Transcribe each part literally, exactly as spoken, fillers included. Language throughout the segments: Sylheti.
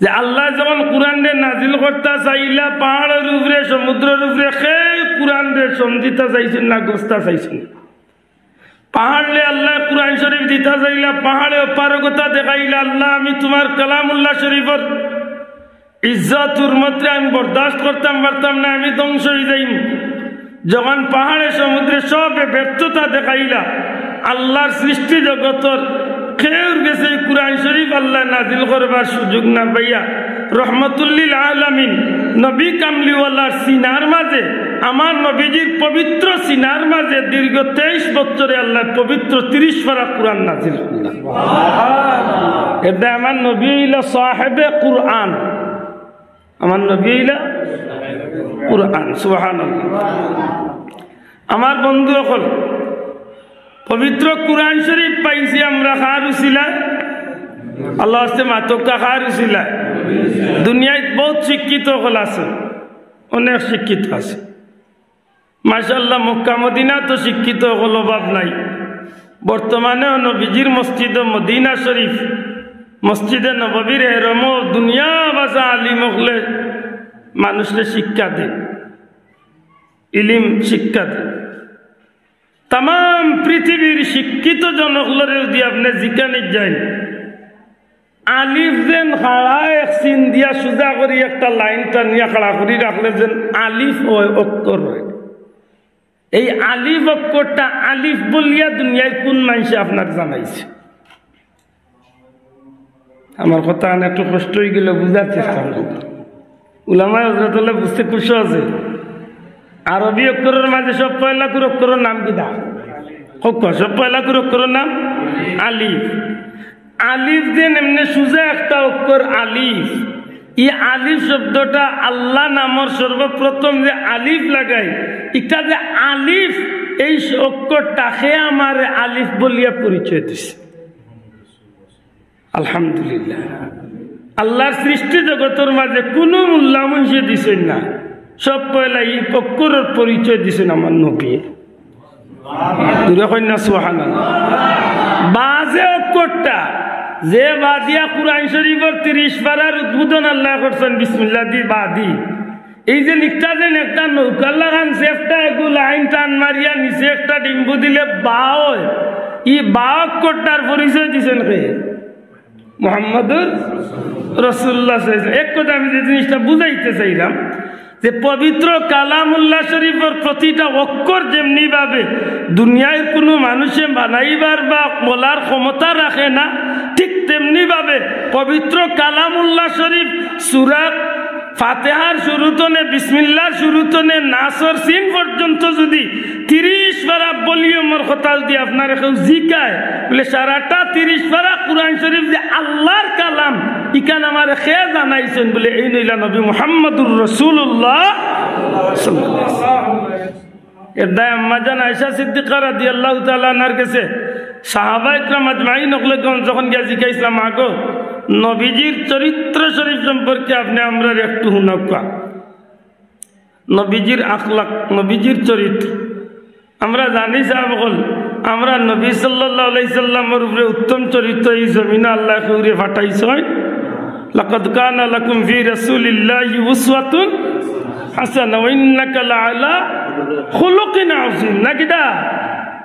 যে আল্লায় যখন কুরআনরে নাজিল করতা চাইলা পাহাড়র উপরে, সমুদ্রর উপরে, কেউ কুরআনরে সমঝিতা চাইছইন না, গছতা চাইছইন না। পাহাড়রে আল্লায় কুরআন শরীফ দিতা চাইলা, পাহাড়ে অপারগতা দেখাইলা, "আল্লাহ, আমি তুমার কালামুল্লাহ শরীফর ইজ্জত হুরমতরে আমি বরদাস্ত করতাম পারতাম না, আমি ধ্বংস অই যাইমু।" যখন পাহাড়ে সমুদ্রে সবে ব্যর্থতা দেখাইলা, আল্লাহর সৃষ্টি জগতর কেউর গেছে এই কুরআন শরীফ আল্লায় নাজিল করবার সুযোগ না পাইয়া রহমতুল্লিল আলামিন নবী কামলিওয়ালার সিনার মাঝে, আমার নবীজির পবিত্র সিনার মাঝে দীর্ঘ তেইশ বছরে আল্লায় পবিত্র তিরিশ পারা কুরআন নাজিল করলা। এরদায় আমার নবী অইলা সাহেবে কুরআন। আমার নবী অইলা কুরআন, সুবহানাল্লাহ। আমার বন্ধু অকল, পবিত্র কুরআন শরীফ পাইছি আমরা কার উসিলায়? আল্লাহ আস্তে মাতউক্কা, কার উসিলায়? দুনিয়াত বউত শিক্ষিত অকল আছে, অনেক শিক্ষিত আছে। মাশাআল্লাহ, মক্কা মদিনা তো শিক্ষিত অকল অভাব নাই। বর্তমানেও নবীজির মসজিদ মদিনা শরীফ, মসজিদে নববীর হেরমও দুনিয়া বাসা আলিম অকলে মানুষরে শিক্ষা দেন, ইলিম শিক্ষা দেন। তামাম পৃথিবীর শিক্ষিত জন অকলরে যদি আপনে জিকানিত যাইন, আলিফ যেন খাড়া এক চিন দিয়া সুজা করি একটা লাইন টানিয়া খাড়া করি রাখলে যেন আলিফ অয়, অক্ষর অয়। এই আলিফ অক্ষরটা আলিফ বলিয়া দুনিয়ার কুন মানষে আপনারে জানাইছে? আমার কথা আন একটু কষ্ট অই গেলে বুঝার চেষ্টা করুন। উলামায়ে হযরত অকলে বুঝতে খুশি আছে। আরবি অক্ষরর মাঝে সব পয়লাকুর অক্ষরর নাম কিতা? কউক্কা, সব পয়লাকুর অক্ষরর নাম আলিফ। আলিফ যেন এমনে সুজা একটা অক্ষর আলিফ। ই আলিফ শব্দটা আল্লাহ নামর সর্বপ্রথম যে আলিফ লাগাই, ইটা যে আলিফ, এই অক্ষরটারে আমারে আলিফ বলিয়া পরিচয় দিছে। আলহামদুলিল্লাহ। আল্লাহর সৃষ্টি জগতর মাঝে কুনু মোল্লা মুন্সি দিছইন না, সব পয়লা ই অক্ষরর পরিচয় দিছইন আমার নবী। জোরে কইন না সুবহানাল্লাহ। বা যে অক্ষরটা, যে বা দিয়া কুরআন শরীফর তিরিশ পারার উদ্বোধন আল্লায় করছইন বিসমিল্লাহ দি বা দি। এই যে নিকটা যেন একটা নৌকার লাখান সেফটা এগু লাইন টান মারিয়া নিচে একটা ডিম্বু দিলে বা অয়, ই বা অক্ষরটার পরিচয় দিছইন কে? মুহাম্মাদুর রাসূলুল্লাহ সাল্লাল্লাহু আলাইহি ওয়াসাল্লাম। এক কথা আমি যে জিনিসটা বুঝাইতে চাইলাম যে পবিত্র কালামুল্লাহ শরীফর প্রতিটা অক্ষর যেমনি ভাবে দুনিয়ার কুনু মানুষে বানাইবার বা বলার ক্ষমতা রাখে না, ঠিক তেমনি ভাবে পবিত্র কালামুল্লাহ শরীফ সূরা ফাতিহার শুরু তনে, বিসমিল্লাহর শুরু তনে নাসর সিন পর্যন্ত যদি তিরিশ পারা ভলিউমর কথা যদি আপনারে কেউ জিকায়, বুলে, "সারাটা তিরিশ পারা কুরআন শরীফ যে আল্লাহর কালাম, ইখান আমারে কে জানাইছইন?" বুলে, "এইন অইলা নবী মুহাম্মাদুর রাসূলুল্লাহ সাল্লাল্লাহু আলাইহি ওয়াসাল্লাম।" এরদায় আম্মাজান আয়েশা সিদ্দিকা রাদিয়াল্লাহু তাআলা আনহার গেছে সাহাবা একরাম আজমাইন অকলে যখন গিয়া জিকাইছলা, "মাগো, নবীজির চরিত্র শরীফ সম্পর্কে আপনে আমরারে একটু হুনাউক্কা।" নবীজির আখলাক, নবীজির চরিত্র। আমরা জানি সাহাব অকল, আমরা নবী সাল্লাল্লাহু আলাইহি সাল্লামর উপরে উত্তম চরিত্র ই জমিনো আল্লায় কেউরে পাঠাইছইন। "লাকাদ কানা লাকুম ফি রাসূলিল্লাহি উসওয়াতুন হাসানাহ ওয়া ইন্নাকা লাআলা খুলুকিন আযীম।" না কিতা?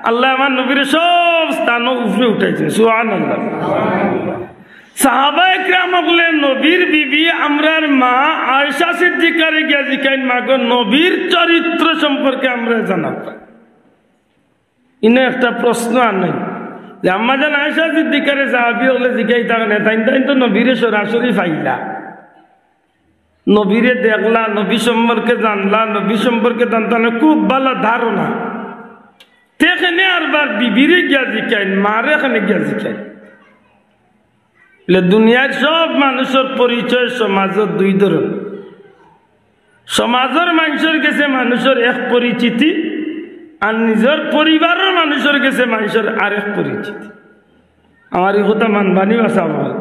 আল্লায় আমার নবীরে সব স্থানো উপরে উঠাইছইন। সুবহানাল্লাহ। সাহাবা একরাম অকলে নবীর বিবি আমরার মা আয়েশা সিদ্দিকারে গিয়া জিকাইন, "মাগো, নবীর চরিত্র সম্পর্কে আমরারে জানাও।" ইনো একটা প্রশ্ন আনে যে আম্মাজান আয়েশা সিদ্দিকারে সাহাবি অকলে জিকাইতা কেনে, তাইন, তাইন তো নবীরে সরাসরি পাইলা, নবীরে দেখলা, নবী সম্পর্কে জানলা, নবী সম্পর্কে তান তান খুব ভালা ধারণা। তে কেনে আরবার বিবিরে গিয়া জিকাইন, মারে কেনে গিয়া জিকাইন? বুলে, দুনিয়ার সব মানুষর পরিচয় সমাজর দুই ধরন। সমাজর মানষর গেছে মানুষর এক পরিচিতি, আর নিজর পরিবারর মানষর গেছে মানষর আরেক পরিচিতি। আমার ই কথা মানবানি বা সাব অকল।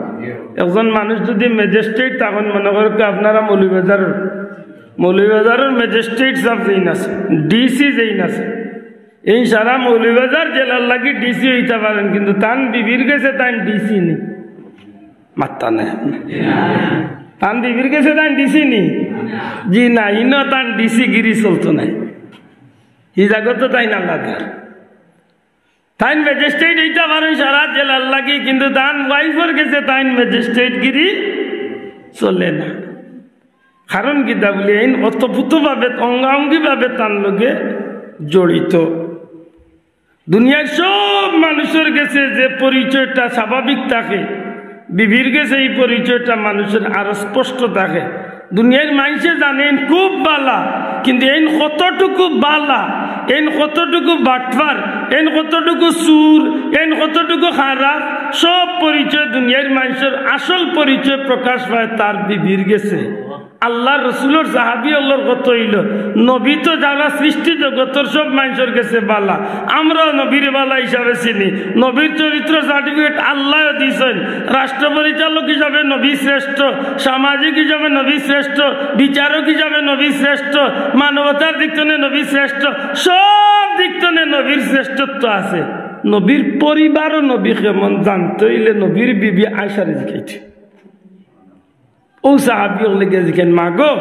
একজন মানুষ যদি ম্যাজিস্ট্রেট, তখন মনে করউক্কা আপনারা মৌলভীবাজারর, মৌলভীবাজারর ম্যাজিস্ট্রেট সাব যেইন আছে, ডিসি যেইন আছে, এইন সারা মৌলভীবাজার জেলার লাগি ডিসি অইতা পারইন, কিন্তু তান বিবির গেছে তাইন ডিসি নি। মাত্তা নাই। তান বিবির গেছে তাইন ডিসি নি? জি না, ইনো তান ডিসি গিরি চলতো নায়। ই জাগত তাইন আলাদা। তাইন ম্যাজিস্ট্রেট অইতা পারইন সারা জেলার লাগি, কিন্তু তান ওয়াইফর গেছে তাইন ম্যাজিস্ট্রেট গিরি চলে না। কারণ কিতা বুলি, এইন ওতপ্রোতভাবে, অঙ্গাঙ্গিভাবে তান লগে জড়িত। দুনিয়ার সব মানুষর গেছে যে পরিচয়টা স্বাভাবিক থাকে, বিবির গেছে ই পরিচয়টা মানুষর আরো স্পষ্ট থাকে। দুনিয়ার মাইনষে জানে এইন খুব বালা, কিন্তু এইন কতটুকু বালা, এইন কতটুকু বাটপার, এইন কতটুকু চুর, এইন কতটুকু খারাপ, সব পরিচয় দুনিয়ার মাইনষর আসল পরিচয় প্রকাশ পায় তার বিবির গেছে। আল্লার রসুলর সাহাবি অকলর কথা অইলো, নবী তো সারা সৃষ্টি জগতর সব মাইনষর গেছে বালা, আমরাও নবীরে বালা হিসাবে চিনি। নবীর চরিত্র সার্টিফিকেট আল্লায়ও দিছইন। রাষ্ট্র পরিচালক হিসাবে নবী শ্রেষ্ঠ, সামাজিক হিসাবে নবী শ্রেষ্ঠ, বিচারক হিসাবে নবী শ্রেষ্ঠ, মানবতার দিক তনে নবী শ্রেষ্ঠ, সব দিক তনে নবীর শ্রেষ্ঠত্ব আছে। নবীর পরিবারও নবী কেমন জানতে অইলে নবীর বিবি আয়েশারে জিকাইতে। অউ সাহাবি অকলে গিয়া জিকাইন, "মা গো,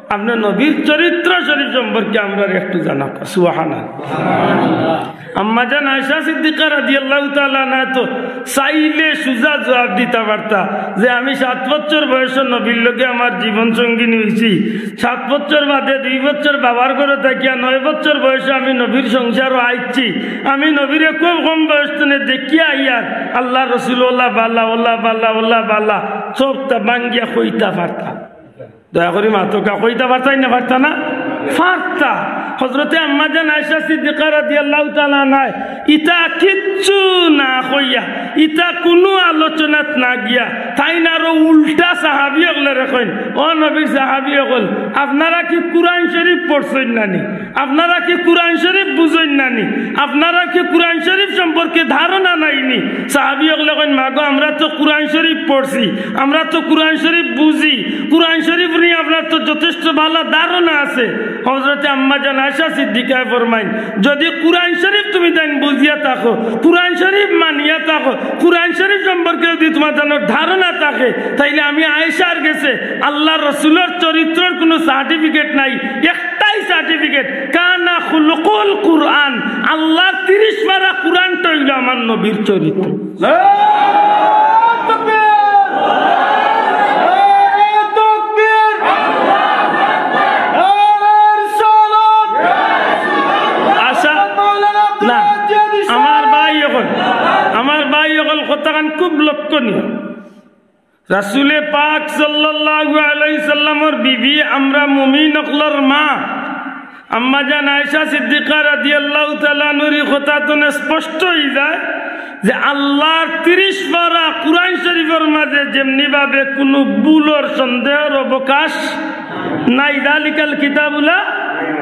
আপনার নবীর চরিত্র শরীফ সম্পর্কে আমরারে একটু জানাও।" সুবহানাল্লাহ। আম্মাজান আয়েশা সিদ্দিকা রাদিয়াল্লাহু তাআলা আনহা তো চাইলে সুজা জবাব দিতা পারতা যে, "আমি সাত বছর বয়সে নবীর লগে আমার জীবন সঙ্গিনী অইছি, সাত বছর বাদে দুই বছর বাবার ঘরো থাকিয়া নয় বছর বয়সে আমি নবীর সংসারো আইছি, আমি নবীরে খুব কম বয়স তনে দেখিয়া আইয়ার, আল্লার রসুল অলা বালা, অলা বালা, অলা বালা।" সবটা ভাঙ্গিয়া কইতা পারতা। দয়া করি মাতউক্কা, কইতা পারতা না, পারতা না? পারতা। হযরতে আম্মাজান আয়েশা সিদ্দিকা রাদিয়াল্লাহু তাআলা আনহায় ইতা কিচ্ছু না কইয়া, ইতা কুনু আলোচনাত না গিয়া, তাইন আরো উল্টা সাহাবি অকলরে কইন, "ও নবীর সাহাবি অকল, আপনারা কি কুরআন শরীফ পড়ছইন না নি? আপনারা কি কুরআন শরীফ বুঝইন না নি? আপনারা কি কুরআন শরীফ সম্পর্কে ধারণা নাই নি?" সাহাবি অকলে কইন, "মা গো, আমরা তো কুরআন শরীফ পড়ছি, আমরা তো কুরআন শরীফ বুঝি, কুরআন শরীফ নিয়া আপনার তো যথেষ্ট বালা ধারণা আছে।" হযরতে আম্মাজান আয়েশা সিদ্দিকায় ফরমাইন, "যদি কুরআন শরীফ তুমি তাইন বুঝিয়া থাকো, কুরআন শরীফ মানিয়া থাকো, কুরআন শরীফ সম্পর্কে যদি তুমার তানর ধারণা থাকে, তাইলে আমি আয়েশার গেছে আল্লার রসুলর চরিত্রর কুনু সার্টিফিকেট নাই, একটাই সার্টিফিকেট, কানা খুলুকুল কুরআন, আল্লার তিরিশ পারা কুরআনটা অইলো আমার নবীর চরিত্র।" নারায়ে তাকবীর! নারায়ে তাকবীর! নারায়ে রিসালাত! আচ্ছা, মাওলানা আব্দুল না, আজিজ আমার ভাই অকল, আমার ভাই অকল, কথাখান খুব লক্ষণীয়। রাসূলে পাক সাল্লাল্লাহু আলাইহি সাল্লামর বিবি, আমরা মুমিন অকলর মা, আম্মাজান আয়েশা সিদ্দিকা রাদিয়াল্লাহু তাআলা আনহার ই কথা তনে স্পষ্ট অই যায় যে আল্লার তিরিশ পারা কুরআন শরীফর মাঝে যেমনি ভাবে কুনু ভুলর সন্দেহর অবকাশ নাই, যালিকাল কিতাবু লা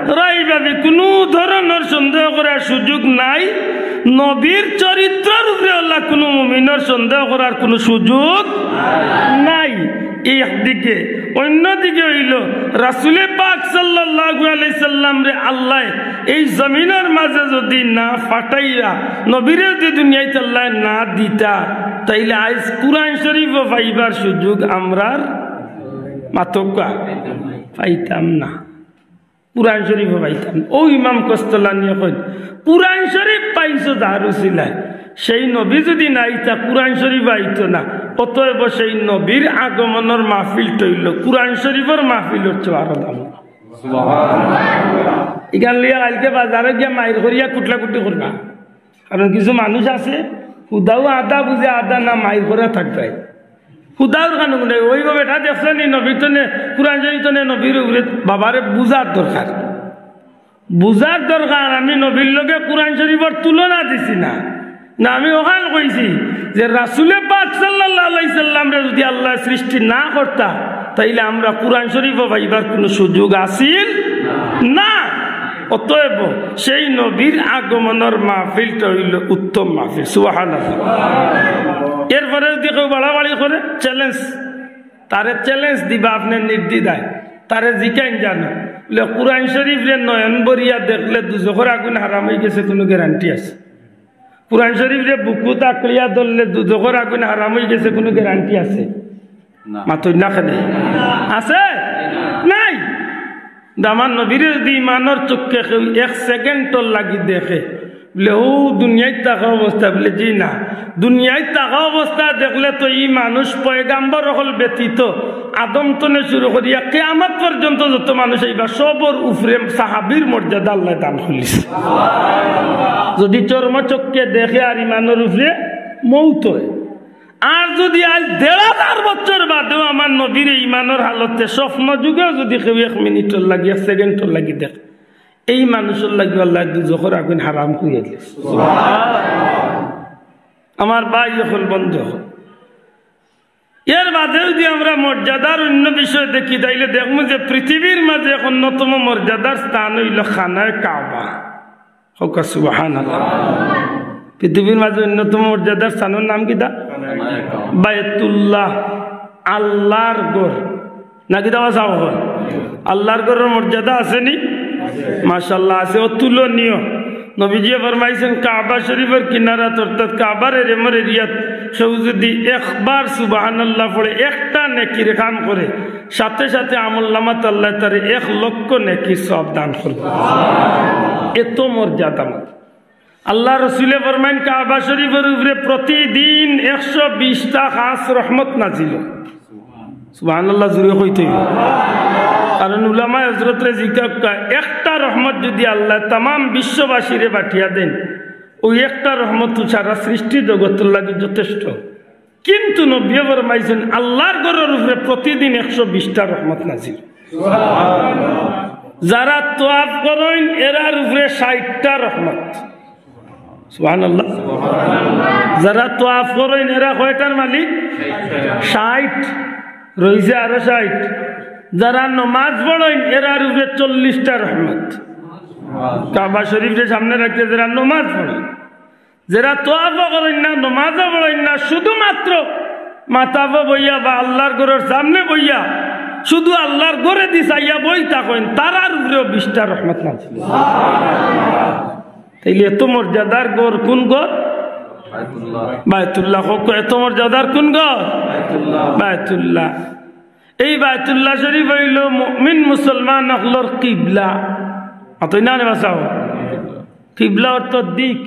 রাইবা ফি, কুনু ধরনর সন্দেহ করার সুযোগ নাই। নবীর চরিত্রর উপরে অলা কুনু মুমিনর সন্দেহ করার কুনু সুযোগ নাই। একদিকে, অন্যদিকে অইলো রাসূলে পাক সাল্লাল্লাহু আলাইহি সাল্লামরে আল্লায় এই জমিনর মাঝে যদি না পাঠাইয়া, নবীরে যদি দুনিয়াত আল্লায় না দিতা, তাইলে আইজ কুরআন শরীফও পাইবার সুযোগ আমরার মাতউক্কা পাইতাম না। কুরআন শরীফও পাইতাম। অউ ইমাম কস্তলানিয়ে কইন, "কুরআন শরীফ পাইছো যার উসিলায়, সেই নবী যদি না আইতা, কুরআন শরীফ আইতো না। অতএব সেই নবীর আগমনর মাহফিলটা অইলো কুরআন শরীফর মাহফিলর চেয়ে আরো দামি।" ইখান লইয়া কাইলকে বাজারো গিয়া মাইর করিয়া কুটলাকুটি করবা। কারণ কিছু মানুষ আছে, হুদাউ আধা বুঝে, আধা না, মাইর করা থাকবায়। হুদাউর কানো গুনে, "ওই গো বেটা, দেখছো নি নবীর তনে, কুরআন শরীফ তনে নবীর উপরে।" বাবারে, বুঝার দরকার, বুঝার দরকার। আমি নবীর লগে কুরআন শরীফর তুলনা দিছি না, না, আমি অখান কইছি যে রাসূলে পাক সাল্লাল্লাহু আলাইহি সাল্লামরে যদি আল্লায় সৃষ্টি না করতা, তাইলে আমরা কুরআন শরীফও পাইবার কুনু সুযোগ আছিল না। অতএব সেই নবীর আগমনর মাহফিলটা অইলো উত্তম মাহফিল। সুবহানাল্লাহ। এরপরে যদি কেউ বাড়াবাড়ি করে, চ্যালেঞ্জ, তারে চ্যালেঞ্জ দিবা আপনে নির্দ্বিধায়, তারে জিকাইন জানো, বলে, "কুরআন শরীফরে নয়ন ভরিয়া দেখলে দুজখর আগুন হারাম অই গেছে, কুনু গ্যারান্টি আছে? কুরআন শরীফরে বুকুত আঁকড়িয়া ধরলে দুজখর আগুন হারাম অই গেছে, কুনু গ্যারান্টি আছে?" না। মাতইন না কেনে? আছে? নাই। কিন্তু আমার নবীরে যদি ইমানর চক্ষে কেউ এক সেকেন্ডর লাগি দেখে, বলে, "হউ দুনিয়াত থাকা অবস্থা", বলে, "জি না, দুনিয়াত থাকা অবস্থা দেখলে তো ই মানুষ পয়গাম্বর অকল ব্যতীত আদম তনে শুরু করিয়া কিয়ামত পর্যন্ত যত মানুষ আইবা, সবর উপরে সাহাবীর মর্যাদা আল্লায় দান করিলিছে।" যদি চর্মচক্ষে দেখে আর ইমানর উপরে মউত অয়, আর যদি আইজ দেড় হাজার বছর বাদেও আমার নবীরে ইমানর হালতে স্বপ্ন যুগেও যদি কেউ এক মিনিটর লাগি, এক সেকেন্ডর লাগি দেখে, এই মানুষর লাগি আল্লায় দুজখর আগুন হারাম করিয়া দিছে। আমার ভাই অকল, বন্ধু অকল, এর বাদে যদি আমরা মর্যাদার অন্য বিষয় দেখি, তাইলে দেখমু যে পৃথিবীর মাঝে এক অন্যতম মর্যাদার স্থান অইলো খানায়ে কাবা। কউক্কা সুবহানাল্লাহ। পৃথিবীর মাঝে অন্যতম মর্যাদার স্থানর নাম কিতা? বায়তুল্লাহ, আল্লাহর ঘর। না কিতা বা সাব অকল? আল্লাহর ঘরর মর্যাদা আছে নি? মাশাআল্লাহ, আছে, অতুলনীয়। নবীজিয়ে ফরমাইছইন, কাবা শরীফর কিনারাত, অর্থাৎ কাবার এরেমর এরিয়াত কেউ যদি একবার সুবহানাল্লাহ পড়ে, একটা নেকির কাম করে, সাথে সাথে আমলনামাত আল্লায় তারে এক লক্ষ নেকির সওয়াব দান করবো। এত মর্যাদা। আল্লার রসুলে ফরমাইন, কাবা শরীফর উপরে প্রতিদিন একশো বিশটা খাস রহমত নাজিল অয়। সুবহানাল্লাহ, জোরে কইতে অইবো। কারণ উলামায়ে হজরতরে জিকাউক্কা, একটা রহমত যদি আল্লায় তামাম বিশ্ববাসীরে পাঠাইয়া দেইন, অউ একটা রহমত তো সারা সৃষ্টি জগতর লাগি যথেষ্ট। কিন্তু নবীয়ে ফরমাইছইন, আল্লার ঘরর উপরে প্রতিদিন একশো বিশটা রহমত নাজিল। যারা তোয়াফ করইন, এরার উপরে ষাইটটা রহমত। সুবহানাল্লাহ। যারা তোয়াফ করইন, এরা কয়টার মালিক? ষাইট। রইছে আরো ষাইট। যারা নমাজ পড়ইন, এরার উপরে চল্লিশটা রহমত। কাবা শরীফরে সামনে রাখিয়া যারা নমাজ পড়ইন, যারা তোয়াফও করইন না, নমাজও পড়ইন না, শুধুমাত্র মাতাফো বইয়া বা আল্লার ঘরর সামনে বইয়া শুধু আল্লার ঘরেদি চাইয়া বই থাকইন, তারার উপরেও বিশটা রহমত নাজিল। তাইলে এত মর্যাদার ঘর কোন ঘর? বায়তুল্লাহ। কউক্কা, এত মর্যাদার কোন ঘর? বায়তুল্লাহ। এই বায়তুল্লাহ শরীফ অইলো মুমিন মুসলমান অকলর কিবলা। অতএব না রে বাসাও, কিবলা অর্থ দিক।